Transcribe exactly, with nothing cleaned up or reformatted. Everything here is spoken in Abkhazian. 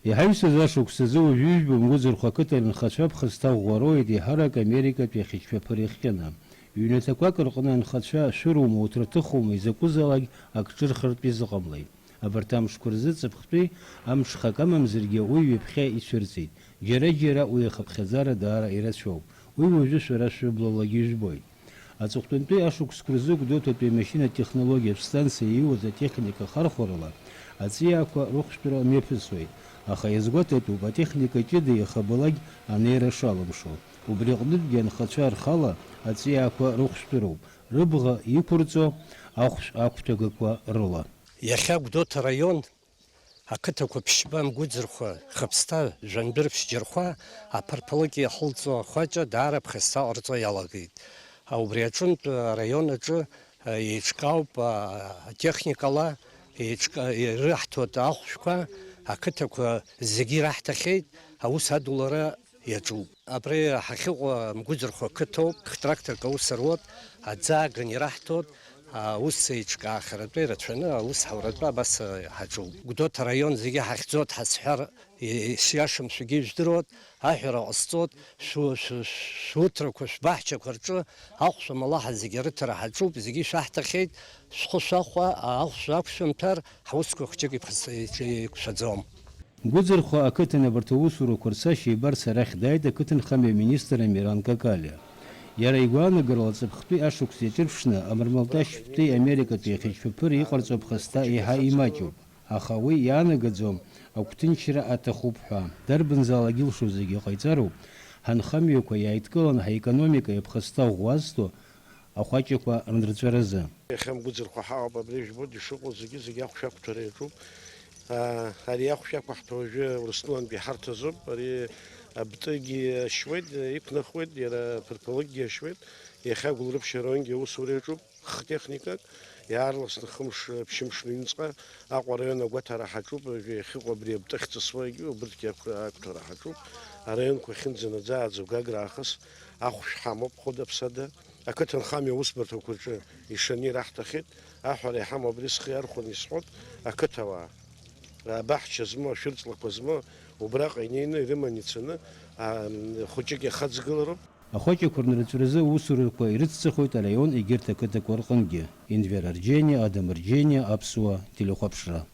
Иҳаҩсыз ашықәс азы уажәы ижәбо Мгәыӡырхәа ақыҭан анхацәа ԥхасҭа ӷәӷәа роуеит, еиҳарак Америкатәи ахьычԥаԥыр иахҟьаны. Ҩнаҭақәак рҟны анхацәа шәырума, уҭраҭыхума, изакәызаалак ак ҿырхыртә изыҟамлеит. Абарҭ амшқәа рзы ҵыԥхтәи амҽхак амамзаргьы уи ҩаԥхьа ицәырҵит. Џьара-џьара уи ахыԥхьаӡара даара ирацәоуп. Уи уажәы шәара шәыбла лагьы ижәбоит. Аҵыхәтәантәи ашықәсқәа рзы Гәдоуҭатәи амашьына-технологиатә станциа ииуаз атехника ахархәарала аҵиаақәа рыхәшәтәра мҩаԥысуеит, аха иазгәаҭатәуп атехника ҷыда иахабалак анеира шалымшо. Убри аҟнытәгьы анхацәа рхала аҵиаақәа рыхәшәтәыроуп, рыбӷа иқәырҵо ахәшә агәҭагақәа рыла. Иахьа Гәдоуҭа араион ақыҭақәа ԥшьба Мгәыӡырхәа, Хыԥсҭа, Жәандәыр, Ԥшьџьырхәа аԥырԥылык иахылҵуа ахәаҷа даара ԥхасҭа ҟарҵо иалагеит. Убри аҿынтә араион аҿы еиҿкаауп атехникала, еиҿка-, ирыҳҭоит ахәшәқәа, ақыҭақәа зегьы ираҳҭахьеит, аус адулара иаҿуп. Абри ҳахьыҟоу Мгәыӡырхәа қыҭоуп, тракторк аус руеит, аӡы ааган ираҳҭоит, аус еиҿкаахаратәы ирацәаны аус ҳауратәы абас ҳаҿуп. Гәдоуҭа араион зегьы ҳахьӡоит ҳазҳәар, ишиашам шәгьы ижәдыруеит, аҳәара ҟасҵоит, шәу-, шәу-, шәуҭрақәа, шәбаҳчақәа рҿы ахәшә амалаҳа зегьы арыҭара ҳаҿуп, зегьы шәаҳҭахьеит, шәхы шәахәа, ахәшә ақәшәымҭар, ҳусқәа хәҷык иԥхас-, иқәшәаӡом. Гәыӡырхәа ақыҭан абарҭ аусурақәа рцашьа ибарц арахь дааит ақыҭанхамҩа аминистр Амиран Какалиа. Иара игәаанагарала, ҵыԥхтәи ашықәс иаҿырԥшны, амырмалташьтәи америкатәи ахьычԥаԥыр иҟарҵо ԥхасҭа еиҳа имаҷуп, аха уи иаанагаӡом агәҭынчра аҭахуп ҳәа. Дарбанзаалак илшо зегьы ҟаиҵароуп, ҳанхамҩақәа иааидкыланы ҳаекономика иаԥхасҭа ӷәӷәа азҭо ахәаҷақәа рнырҵәаразы. Иахьа Мгәыӡырхәа ҳаҟоуп, абри ижәбоит, ишыҟоу зегьы-зегьы ахәшә ақәҭәара иаҿуп. Аа, ари ахәшә ақәаҳҭәа уажәы Урыстәылантәи ҳарҭ азоуп, ари абтыгьы ашьуеит, иқәнахуеит, иара аԥырԥалыкгьы ашьуеит, иахьа Гәылрыԥшь араионгьы аусура иаҿуп, х-техникак, иаарласны хымш, ԥшьымш рыҩнуҵҟа Аҟәа араион агәаҭара ҳаҿуп, уажәы иахьыҟоу абри абтыхь ҵысуагьы убырҭгьы ақә-, ақәҭәара ҳаҿуп, араионқәа ахьынӡанаӡааӡо Гагра аахыс ахәшә ҳамоуп, хәыда-ԥсада. Ақыҭанхамҩа аусбарҭақәа рҿы ишаны ираҳҭахьеит, аҳәара иҳамоу абри схы иархәаны исҳәоит, ақыҭауаа, абаҳча змоу, ашәырҵлақәа змоу, убраҟа инеины ирыманы ицаны, аа, хәыҷык иахаҵгылароуп. Ахәаҷақәа рнырҵәаразы аусурақәа ирыцҵахоит араион егьырҭ ақыҭақәа рҟынгьы. Енвер Арџьениа, Адам Арџьениа, Аԥсуа телехәаԥшра.